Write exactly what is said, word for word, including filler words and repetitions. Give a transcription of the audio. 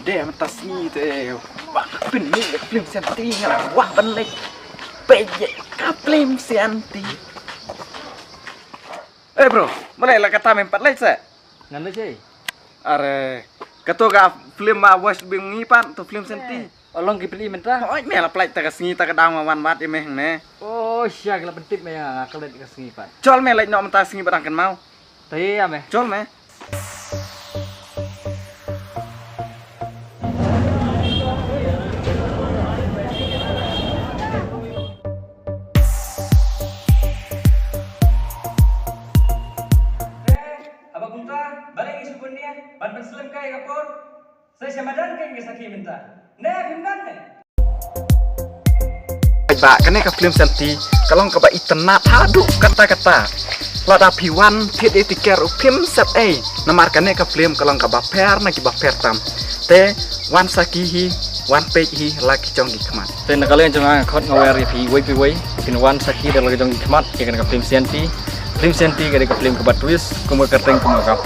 Dei mynta sngi te. Wah, pynleit ka film Shanty nga la wah ban leit. Peit ïa ka film Shanty. Eh bro, balei la kata mem pat leit se? Ngan leit ei? Are, kato ka film ma watch bim ngi pat, to film Shanty. Along ki pynleit mynta. Oi, me la pynleit ta ka sngi ta ka daw ma wan wat ïa me hangne. Oh, sha ka la pyntip me nga ka leit ka sngi pat. Chol me leit noh mynta sngi ba dang kynmaw. Te ïa me. Chol me. Haba kumta, balei ngi shu pun nia, ban pynslem kai ka por, sa sha madan kai ngi sakhi mynta. Ne, phim don ne? Ba kane ka film Shanty ka long kaba itynnat haduh katta katta. Lada phi wan thied ïa tiket ruh phim sep ei. Namar kane ka film ka long kaba pher na kiba pher tam. Te wan sakhi hi, wan peit hi la ki jong ki khmat. Te na ka liang jong nga khot nga wer ïa phi wei phi wei. Phin wan sakhi da la ki jong ki khmat ïa kane ka film Shanty. Film Shanty ka dei ka film kaba twist kumba ka kyrteng kumba ka